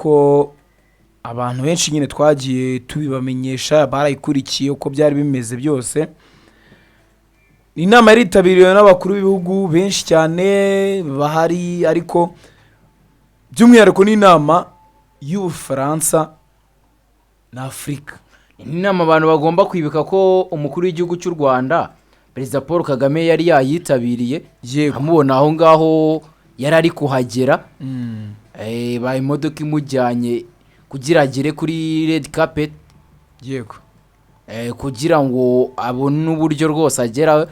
Ko abantu benshi nyine twagiye tubibamenyesha, barayikurikiye uko byari bimeze byose. Inama yaritabiriwe n'abakuru b'ibihugu benshi cyane bahari, ariko by'umwihariko ni inama y'Ubufaransa na Afurika. Ni inama abantu bagomba kwibuka ko umukuru w'igihugu cy'u Rwanda, Perezida Paul Kagame, yari yayitabiriye. Amubona aho ngaho yari ari kuhagera, ba imodoka imujyanye kugira agere kuri red carpet, kugira ngo abone uburyo rwose agera,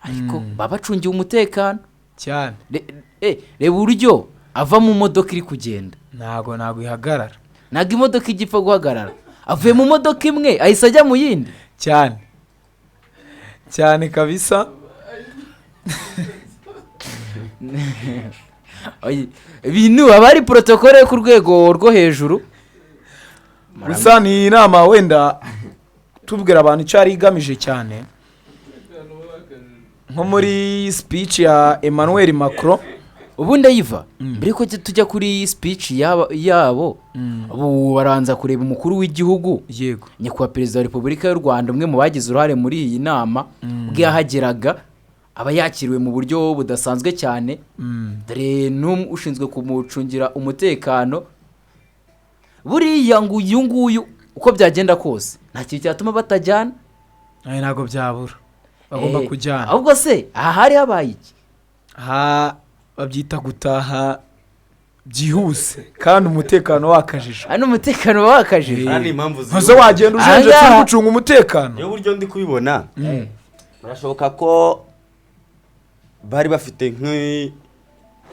ariko baba bacungiwe umutekano. Cyane. Reba uburyo ava mu modoka iri kugenda. Ntabwo ihagarara. Ntabwo imodoka ijya ipfa guhagarara. Avuye mu modoka imwe ahise ajya mu yindi. Cyane cyane kabisa. Oye, ibintu haba hari protocole yo ku rwego rwo hejuru. Gusa ni inama wenda tubwira abantu icyo yari igamije cyane, nko muri speech ya Emmanuel Macron. Ubundi ayiva mbere yuko tujya kuri speech yabo, ubu baranza kureba umukuru w'igihugu, nyakubahwa Perezida wa Repubulika y'u Rwanda, umwe mu bagize uruhare muri iyi nama. Ubwo yahageraga aba yakiriwe mu buryo budasanzwe cyane, dore n'ushinzwe kumucungira umutekano. Buriya ngo uyu nguyu uko byagenda kose nta kintu cyatuma batajyana. Ay, ntabwo byabura, bagomba kujyana. Ahubwo se aha hari habaye iki? Aha babyita gutaha byihuse kandi umutekano wakajijwe. Hano umutekano uba wakajijwe. Hano impamvu Ntuze wagenda ujenje Ahangaha. turi gucunga umutekano. Niyo buryo ndi kubibona, birashoboka ko bari bafite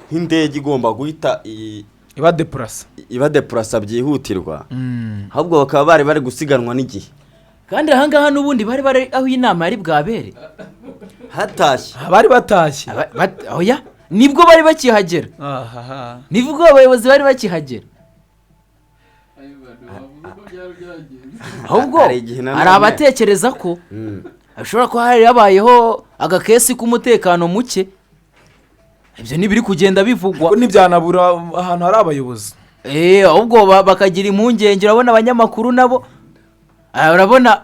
nk'indege igomba guhita iba depurasa. Ibadepurasa byihutirwa, ahubwo bakaba bari bari gusiganwa n'igihe. Kandi ahangaha n'ubundi bari bari aho inama yari bwabere. Hatashye. Abari batashye. Oya, nibwo bari bakihagera. Ahaha. Nibwo abayobozi bari bakihagera. Ahubwo Hari igihe nanone- hari abatekereza ko hashobora kuba hari habayeho agakesi k'umutekano muke. Ibyo ntibiri kugenda bivugwa. Ko ntibyanabura ahantu hari abayobozi. Ahubwo bakagira impungenge. Urabona abanyamakuru nabo, urabona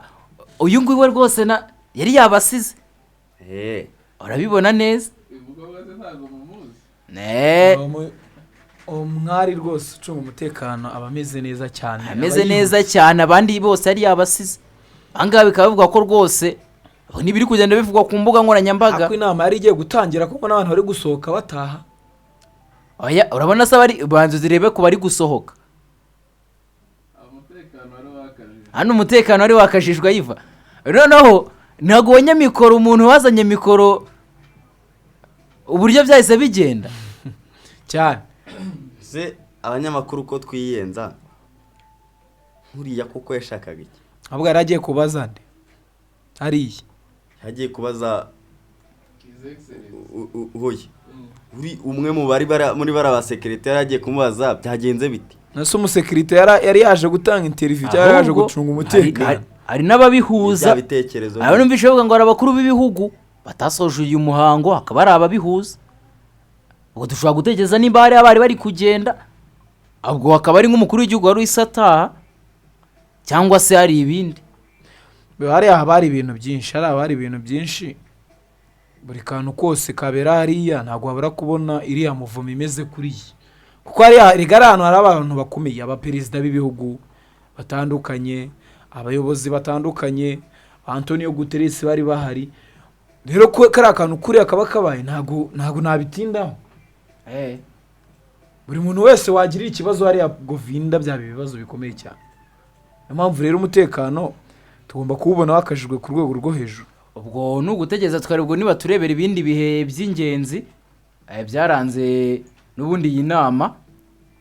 uyu nguyu we rwose na yari yabasize. Urabibona neza. Umwari rwose ucunga umutekano aba ameze neza cyane. Ameze neza cyane, abandi bose yari yabasize. Ahangaha bikaba bivugwa ko rwose ntibiri kugenda bivugwa ku mbuga nkoranyambaga. Ariko inama yari igiye gutangira kuko n'abantu bari gusohoka bataha. Oya, urabona se abari banza zirebe ku bari gusohoka. Hano umutekano wari wakajijwe. Ayiva noneho ntabwo ubonye mikoro, umuntu wazanye mikoro, uburyo byahise bigenda. Cyane. Se abanyamakuru ko twiyenza, nkuriya koko yashakaga iki? Ahubwo yari agiye kubaza nde hariya? Yagiye kubaza hoya uri umwe mu bari muri bari abasekirite, yari agiye kumubaza byagenze bite. Nase umusekirite yari yaje gutanga interview cyangwa yari yaje Ahubwo gucunga umutekano? Hari n'ababihuza. Bya bitekerezo. Aba numvise bavuga ngo hari abakuru b'ibihugu batasoje uyu muhango, hakaba hari ababihuza. Ubwo dushobora gutekereza nimba hari abari bari kugenda, ubwo hakaba ari nk'umukuru w'igihugu wari uhise ataha, cyangwa se hari ibindi. Hariya haba hari ibintu byinshi, hariya haba hari ibintu byinshi. Buri kantu kose kabera hariya ntabwo wabura kubona iriya muvumo imeze kuriya, kuko hariya erega ari ahantu hari abantu bakomeye, abaperezida b'ibihugu batandukanye, abayobozi batandukanye, ba Antonio Guterres bari bahari. Rero ko kariya kantu kuriya kaba kabaye, ntabwo nabitindaho. Buri muntu wese wagirira ikibazo hariya govinda, byaba ibibazo bikomeye cyane. Niyo mpamvu rero umutekano tugomba kuwubona wakajijwe ku rwego rwo hejuru. Ubwo ni ugutegereza tukareba niba turebera ibindi bihe by'ingenzi byaranze n'ubundi iyi nama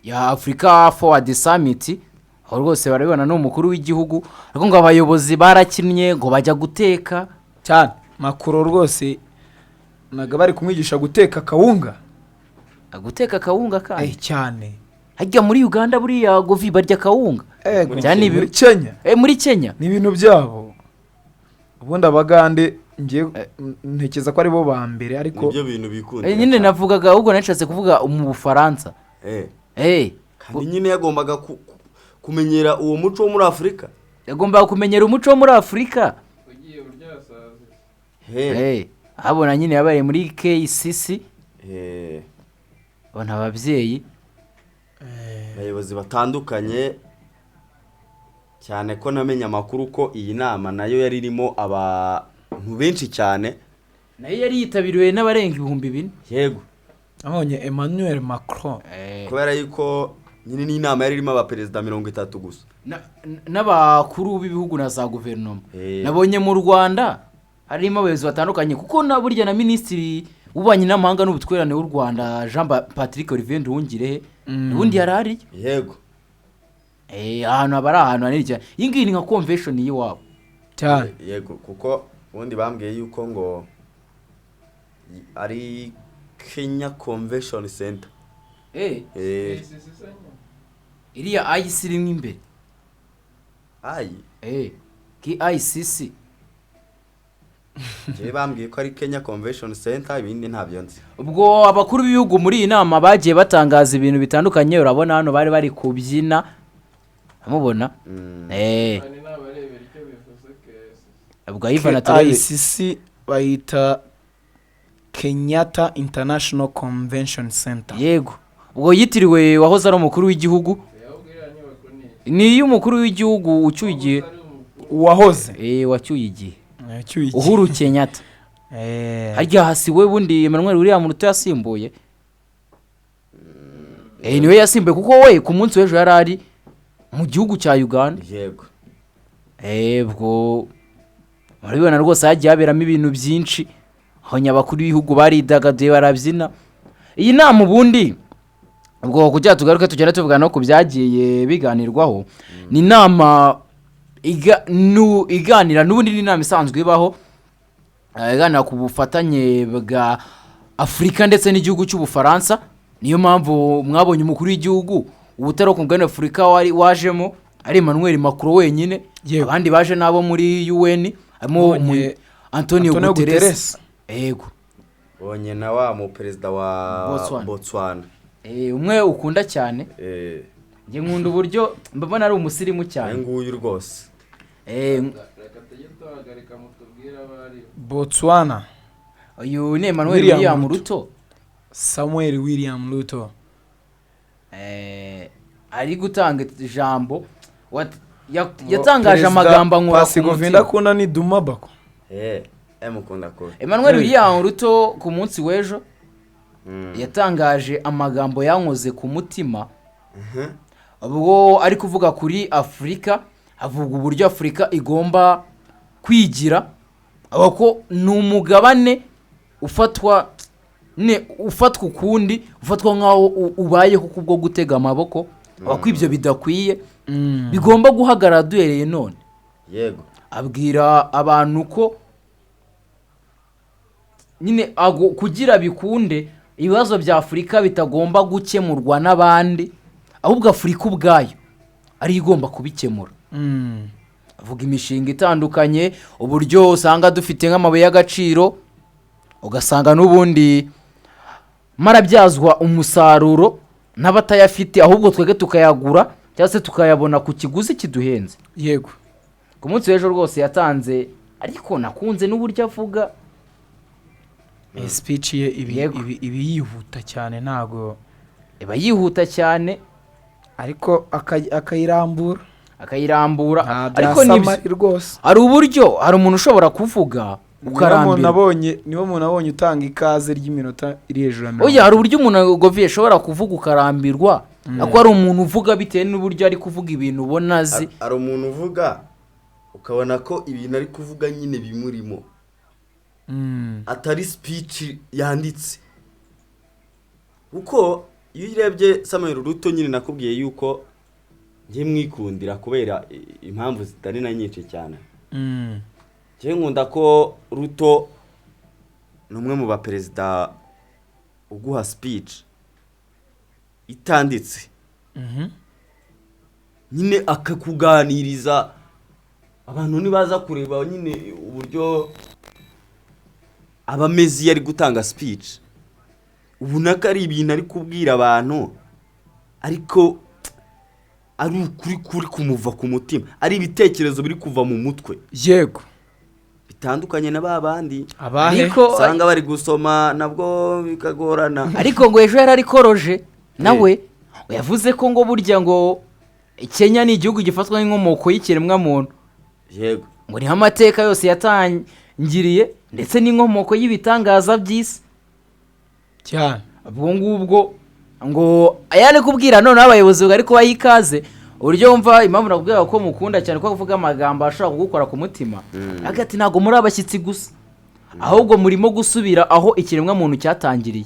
ya Africa Forward Summit, aho rwose barabibona n'umukuru w'igihugu, ariko ngo abayobozi barakinnye, ngo bajya guteka. Cyane, Macron rwose naga bari kumwigisha guteka kawunga. Guteka kawunga kandi? Cyane. Hajya muri Uganda buriya govi barya kawunga? Cyane. Muri Kenya. Muri Kenya. Ni ibintu byabo. Ubundi Abagande ngiye ntekereza ko aribo ba mbere, ariko Nibyo bintu bikundira Nyine cyane. navugaga, ahubwo nashatse kuvuga mu Bufaransa. Kandi nyine yagombaga kumenyera uwo muco wo muri Afurika. Yagombaga kumenyera umuco wo muri Afurika. Ugiye uryasazi. He. Habona nyine yabaye muri KCC. Abona ababyeyi, abayobozi batandukanye, cyane ko namenye amakuru ko iyi nama nayo yari irimo abantu benshi cyane. Nayo yari yitabiriwe n'abarenga 4000. Yego. Abonye Emmanuel Macron. Kubera yuko nyine n'inama yari irimo abaperezida 30 gusa. N'abakuru b'ibihugu na za guverinoma. Nabonye mu Rwanda harimo abayobozi batandukanye, kuko na burya na minisitiri w'ububanyi n'amahanga n'ubutwererane w'u Rwanda, Jean Patrick Olivier Nduhungirehe, ubundi yari ariyo. Yego. Ahantu haba ari ahantu hanini cyane. Iyi ngiyi ni nka convention y'iwabo. Cyane. Yego, kuko ubundi bambwiye yuko ngo ari Kenya Convention Center. Iriya IC irimo imbere. Ayi. KICC. Njyewe bambwiye ko ari Kenya Convention Center, ibindi ntabyo nzi. Ubwo abakuru b'ibihugu muri iyi nama bagiye batangaza ibintu bitandukanye. Urabona hano bari bari kubyina, amubona. Hari n'abarebera icyo bivuze KSC. Ubwo Ivan aturebe. KICC bayita Kenyatta International Convention Center. Yego, ubwo yitiriwe wahoze ari umukuru w'igihugu. Ahubwo iriya nyubako ni Ni iy'umukuru w'igihugu ucyuye igihe. ari umukuru. Uwahoze. Wacyuye igihe. Yacyuye igihe. Uhuru Kenyatta. Harya hasi we bundi Emmanuel William Ruto yasimbuye. Niwe yasimbuye, kuko we ku munsi w'ejo yari ari mu gihugu cya Uganda. Yego. Ubwo murabibona rwose hagiye haberamo ibintu byinshi, aho nyabakuru b'ibihugu baridagaduye, barabyina. Iyi nama ubundi, ubwo kugira tugaruke tugenda tuvuga no ku byagiye biganirwaho, ni inama iganira n'ubundi ni inama isanzwe ibaho, iganira ku bufatanye bwa Afurika ndetse n'igihugu cy'Ubufaransa. Niyo mpamvu mwabonye umukuru w'igihugu ubutari ku mugabane wa Afurika wari wajemo ari Emmanuel Macron wenyine. Abandi baje nabo muri UN harimo Mbonye Antonio Antonio Guterres. Guterres. Yego. Bonye na wa mu perezida wa Botswana. Botswana. Umwe ukunda cyane. Njye nkunda uburyo mbona ari umusirimu cyane. Uyu nguyu rwose. Reka tujye tuhagarika mutubwire abo ari bo. Botswana. Uyu ni Emmanuel William William Ruto. Ruto. Samuel William Ruto. Ari gutanga ijambo, yatangaje Perezida amagambo ankura ku Pasi Govinda mutima. akunda ni Duma Bako. Mukunda ko. Emmanuel William Ruto ku munsi w'ejo yatangaje amagambo yankoze ku mutima, ubwo ari kuvuga kuri Afurika, avuga uburyo Afurika igomba kwigira, avuga ko ni umugabane ufatwa ne ufatwa ukundi, ufatwa nk'aho ubayeho kubwo gutega amaboko, avuga ko ibyo bidakwiye, bigomba guhagarara duhereye none. Yego. Abwira abantu ko nyine kugira bikunde ibibazo bya Afurika bitagomba gukemurwa n'abandi, ahubwo Afurika ubwayo ariyo igomba kubikemura. Avuga imishinga itandukanye, uburyo usanga dufite nk'amabuye y'agaciro, ugasanga n'ubundi marabyazwa umusaruro n'abatayafite, ahubwo twebwe tukayagura cyangwa se tukayabona ku kiguzi kiduhenze. Yego. Ku munsi w'ejo rwose yatanze, ariko nakunze n'uburyo avuga. Speech ye Yego. ibi yihuta cyane, ntago iba yihuta cyane, ariko akayirambura. Akayirambura. Nta bya Ariko nibyo Samari rwose. Hari uburyo hari umuntu ushobora kuvuga Niwe muntu ukarambirwa. nabonye, niwe muntu nabonye utanga ikaze ry'iminota iri hejuru ya 30. Oya, hari uburyo umuntu goviye ashobora kuvuga ukarambirwa, ariko hari umuntu uvuga bitewe n'uburyo ari kuvuga ibintu ubona azi. Hari umuntu uvuga ukabona ko ibintu ari kuvuga nyine bimurimo, atari speech yanditse. Kuko iyo urebye Samuel Ruto nyine, nakubwiye yuko njye mwikundira kubera impamvu zitari na nyinshi cyane. Njye nkunda ko Ruto ni umwe mu baperezida uguha speech itanditse, nyine akakuganiriza. Abantu nibaza kureba nyine uburyo aba ameze iyo ari gutanga speech, ubona ko ari ibintu ari kubwira abantu, ariko Ari ukuri kuri kumuva ku mutima, ari ibitekerezo biri kuva mu mutwe. Yego. Bitandukanye na ba bandi Abahe? Ariko usanga bari gusoma nabwo bikagorana. Ariko ngo ejo yari arikoroje nawe, yavuze ko ngo burya ngo Kenya ni igihugu gifatwa nk'inkomoko y'ikiremwamuntu. Ngo niho amateka yose yatangiriye, ndetse n'inkomoko y'ibitangaza by'isi. Cyane. Ubwo ngubwo ngo ayari kubwira noneho abayobozi bari kubaha ikaze, uburyo wumva impamvu nakubwira ko mukunda cyane, ko kuvuga amagambo ashobora kugukora ku mutima. Hagati ntabwo muri abashyitsi gusa, ahubwo murimo gusubira aho ikiremwamuntu cyatangiriye.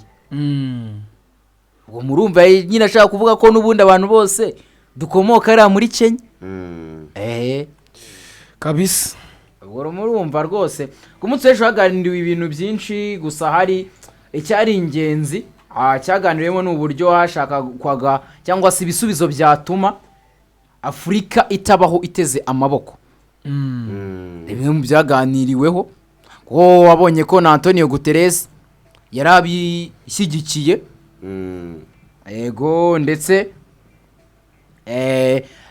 Ubwo murumva nyine ashaka kuvuga ko n'ubundi abantu bose dukomoka hariya muri Kenya. Kabisa. Ubwo murumva rwose ku munsi w'ejo haganiriwe ibintu byinshi, gusa hari icyari ingenzi cyaganiriwemo ni uburyo hashakwaga cyangwa se ibisubizo byatuma Afurika itabaho iteze amaboko. Bimwe mu byaganiriweho, kuko wabonye ko na Antonio Guterres yari abishyigikiye. Yego, ndetse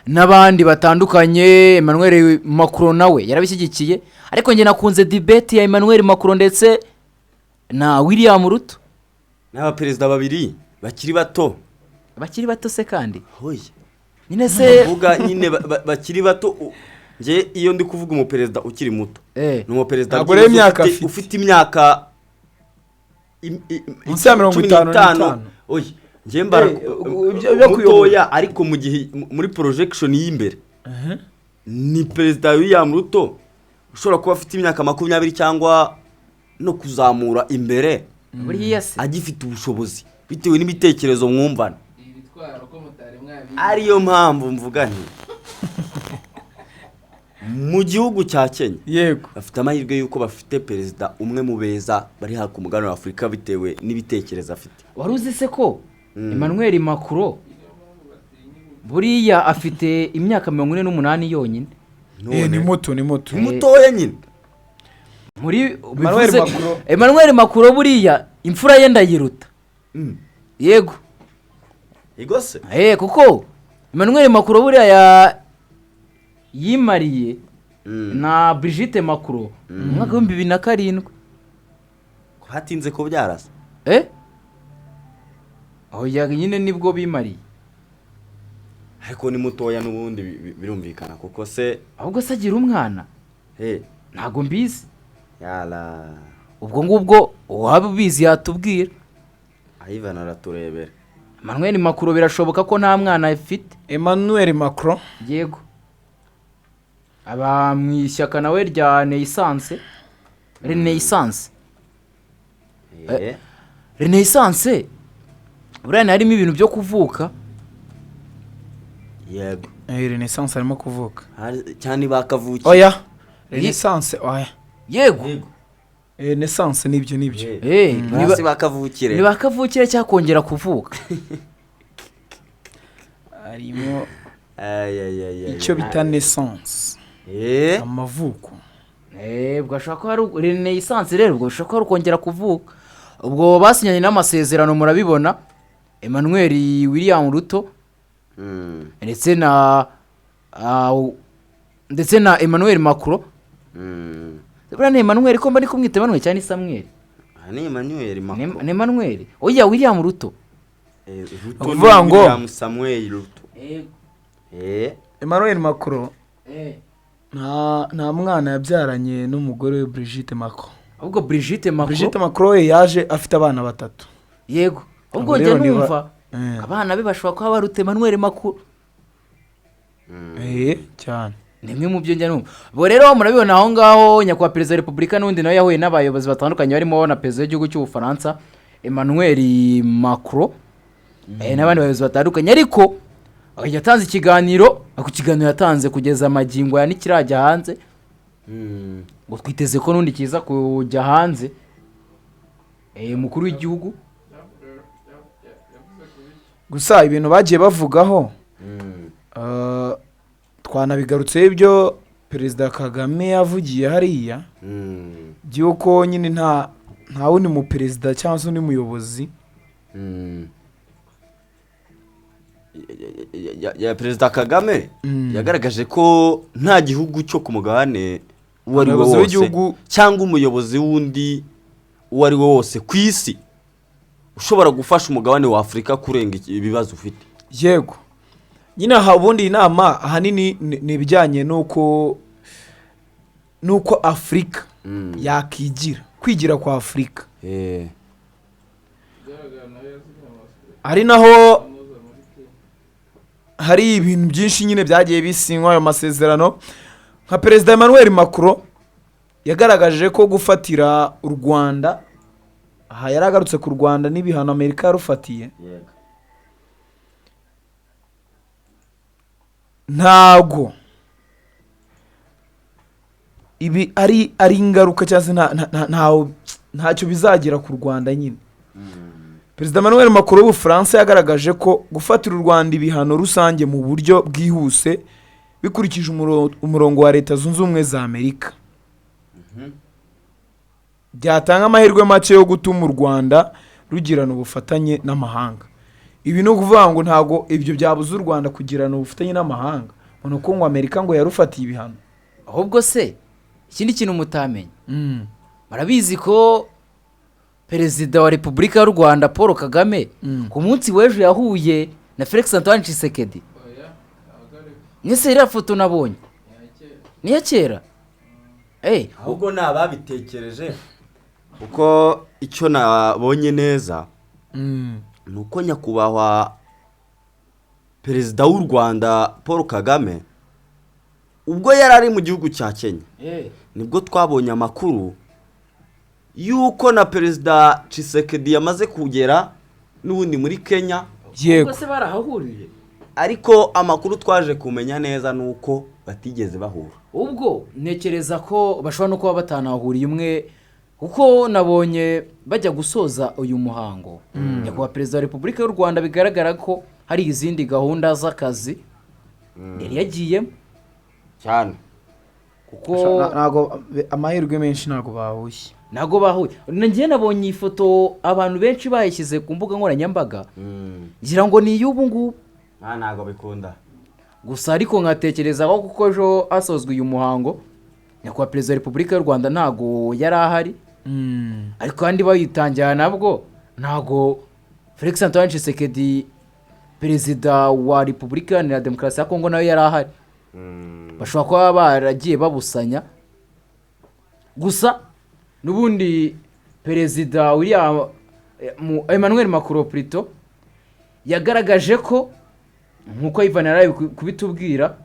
n'abandi batandukanye, Emmanuel Macron nawe yarabishyigikiye. Ariko njye nakunze debate ya Emmanuel Macron ndetse na William Ruto. N'abaperezida babiri bakiri bato. Bakiri bato se kandi? Hoya. Nyine se. Kuvuga nyine bakiri bato, njye iyo ndi kuvuga umuperezida ukiri muto, ni umuperezida Ntabwo rero byibuze imyaka afite. Ufite imyaka Munsi ya mirongo cumi itanu n'itanu. n'itanu. Oya, njye mbara Ibyo kuyobora. mutoya, ariko mu gihe muri projection y'imbere ni perezida William Ruto ushobora kuba afite imyaka 20 cyangwa no kuzamura imbere, Buriya se agifite ubushobozi bitewe n'ibitekerezo mwumvana. Ibitwaro ko mutari mwabizi. Ariyo mpamvu mvuga nti mu gihugu cya Kenya bafite amahirwe y'uko bafite perezida umwe mu beza bari hafi ku mugabane wa Afurika bitewe n'ibitekerezo afite. Wari uzi se ko Emmanuel Macron buriya afite imyaka 48 yonyine? Ni muto, ni muto. Ni mutoya nyine. Muri Emmanuel bivuze Macron. Emmanuel Macron buriya imfura ye ndayiruta. Yego. Igose. Kuko Emmanuel Macron buriya ya yimariye na Brigitte Macron mu mwaka wa 2007. Hatinze kubyara se? Oya, nyine nibwo bimariye. Ariko ni mutoya n'ubundi, birumvikana kuko se Ahubwo se agira umwana? Ntabwo mbizi. Yala. Ubwo ngubwo uwaba ubizi yatubwira. Ivan araturebera. Emmanuel Macron birashoboka ko nta mwana afite. Emmanuel Macron. Yego, aba mu ishyaka nawe rya Renaissance, Renaissance. Renaissance buriya harimo ibintu byo kuvuka. Yego. Renaissance arimo kuvuka. Cyane bakavukiye. Oya, Renaissance, oya. Yego. Renaissance nibyo, nibyo. Hasi bakavukire. Ni bakavukire cyangwa kongera kuvuka. Harimo Ay, ay, ay, ay, icyo ay. bita naissance, amavuko. Ubwo ashobora kuba ari Renaissance rero, ubwo bishobora kuba ari ukongera kuvuka. Ubwo basinyanye n'amasezerano, murabibona, Emmanuel William Ruto ndetse na Emmanuel Macron. Buriya ni Emmanuel ko mba ndi kumwita Emmanuel cyangwa ni Samuel? Aha ni Emmanuel Macron. Ni Emmanuel, oya, William Ruto. Ruto ni Ukuvuga ngo- William Samuel Ruto. Emmanuel Macron nta mwana yabyaranye n'umugore we Brigitte Macron. Ahubwo Brigitte Macron. Brigitte Macron we yaje afite abana batatu. Yego, ahubwo Abo njya rero niba- numva abana be bashobora kuba baruta Emmanuel Macron. Cyane. Ni bimwe mu byo njya numva. Ubwo rero murabibona aho ngaho nyakubahwa perezida wa repubulika n'undi nawe yahuye n'abayobozi batandukanye barimo na perezida w'igihugu cy'Ubufaransa Emmanuel Macron, n'abandi bayobozi batandukanye. Ariko yatanze ikiganiro, ako kiganiro yatanze kugeza amagingo aya ntikirajya hanze, ngo twiteze ko n'undi kiza kujya hanze. Umukuru w'igihugu Gusa ibintu bagiye bavugaho, twanabigarutseho ibyo perezida Kagame yavugiye hariya, by'uko nyine nta wundi muperezida cyangwa se undi muyobozi. ya Perezida Kagame yagaragaje ko nta gihugu cyo ku mugabane uwo ari we Umuyobozi wose w'igihugu- cyangwa umuyobozi wundi uwo ari we wose ku isi ushobora gufasha umugabane wa Afurika kurenga ibibazo ufite. Yego nyine, aha ubundi iyi nama ahanini ni ibijyanye n'uko Afurika yakigira, kwigira kwa Afurika. Igaragara nayo yasinye amasezerano Ari naho amuza muri Kenya. Hari ibintu byinshi nyine byagiye bisinywa ayo masezerano, nka Perezida Emmanuel Macron yagaragaje ko gufatira u Rwanda, aha yari agarutse ku Rwanda n'ibihano Amerika yarufatiye, ntago ibi ari ingaruka cyangwa se ntacyo bizagera ku Rwanda nyine. Perezida Emmanuel Macron w'Ubufaransa yagaragaje ko gufatira u Rwanda ibihano rusange mu buryo bwihuse bikurikije umurongo wa Leta Zunze Ubumwe za Amerika byatanga amahirwe make yo gutuma u Rwanda rugirana ubufatanye n'amahanga. Ibi ni ukuvuga ngo ntabwo ibyo byabuza u Rwanda kugirana ubufatanye n'amahanga, ngo ni uko ngo Amerika ngo yarufatiye ibihano. Ahubwo se ikindi kintu mutamenya, murabizi ko Perezida wa Repubulika y'u Rwanda Paul Kagame ku munsi w'ejo yahuye na Felix Antoine Tshisekedi? Oya, ntabwo ari Mwese iriya foto nabonye iya kera. Ni iya kera. Ahubwo ni ababitekereje, kuko icyo nabonye neza ni uko nyakubahwa Perezida w'u Rwanda Paul Kagame, ubwo yari ari mu gihugu cya Kenya, nibwo twabonye amakuru y'uko na Perezida Tshisekedi yamaze kugera n'ubundi muri Kenya. Yego. Ubwo se barahahuriye? Ariko amakuru twaje kumenya neza ni uko batigeze bahura. Ubwo ntekereza ko bashobora no kuba batanahuriye umwe, kuko nabonye bajya gusoza uyu muhango, nyakubahwa Perezida wa Repubulika y'u Rwanda bigaragara ko hari izindi gahunda z'akazi yari yagiyemo. Cyane. Kuko Ntabwo, amahirwe menshi ntabwo bahuye. Ntabwo bahuye. Njye nabonye iyi foto abantu benshi bayishyize ku mbuga nkoranyambaga, ngira ngo ni iy'ubu ngubu. Ntabwo bikunda. Gusa ariko nkatekereza ko kuko ejo hasozwa uyu muhango, nyakubahwa Perezida wa Repubulika y'u Rwanda ntabwo yari ahari, ariko kandi bayitangira nabwo ntabwo Felix Antoine Tshisekedi, Perezida wa Repubulika Iharanira Demokarasi ya Kongo, nawe yari ahari. Bashobora kuba baragiye babusanya. Gusa n'ubundi Perezida William Emmanuel Macron plutôt yagaragaje ko, nk'uko Ivan yari ari kubitubwira,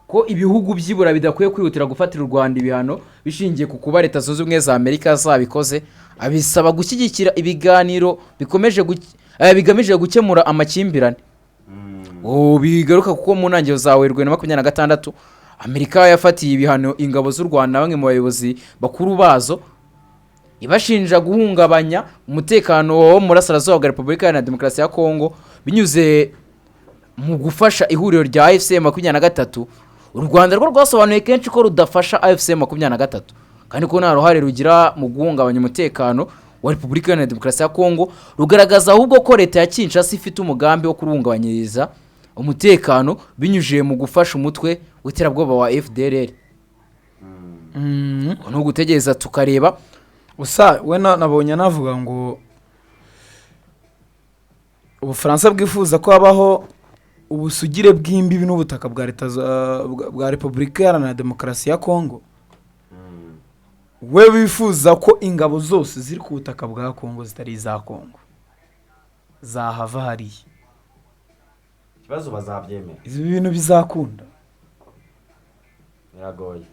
ko ibihugu byibura bidakwiye kwihutira gufatira u Rwanda ibihano bishingiye ku kuba Leta Zunze Ubumwe za Amerika zabikoze, abisaba gushyigikira ibiganiro bikomeje bigamije gukemura amakimbirane. Oh, bigaruka kuko mu ntangiriro za Werurwe na 26 Amerika yafatiye ibihano ingabo z'u Rwanda, bamwe mu bayobozi bakuru bazo, ibashinja guhungabanya umutekano wo mu burasirazuba bwa Repubulika Iharanira Demokarasi ya Kongo binyuze mu gufasha ihuriro rya AFC 23. U Rwanda rwo rwasobanuye kenshi ko rudafasha AFC 23 kandi ko nta ruhare rugira mu guhungabanya umutekano wa Repubulika Iharanira Demokarasi ya Kongo, rugaragaza ahubwo ko leta ya Kinshasa ifite umugambi wo kuruhungabanyiriza umutekano binyujije mu gufasha umutwe w'iterabwoba wa FDLR. Ni ugutegereza tukareba. Gusa we nabonye anavuga ngo Ubufaransa bwifuza ko habaho ubusugire bw'imbibi n'ubutaka bwa leta bwa Repubulika Iharanira Demokarasi ya Kongo. We bifuza ko ingabo zose ziri ku butaka bwa Kongo zitari iza Kongo zahava hariya. Ikibazo, bazabyemera? Ibi bintu bizakunda? Biragoye.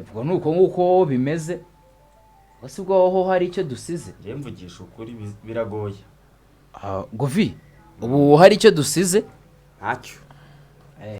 Ubwo ni uko nguko bimeze. Ubwo si bwo ho hari icyo dusize? Njye mvugisha ukuri, biragoye. Ah, govi, ubu hari icyo dusize? Ntacyo.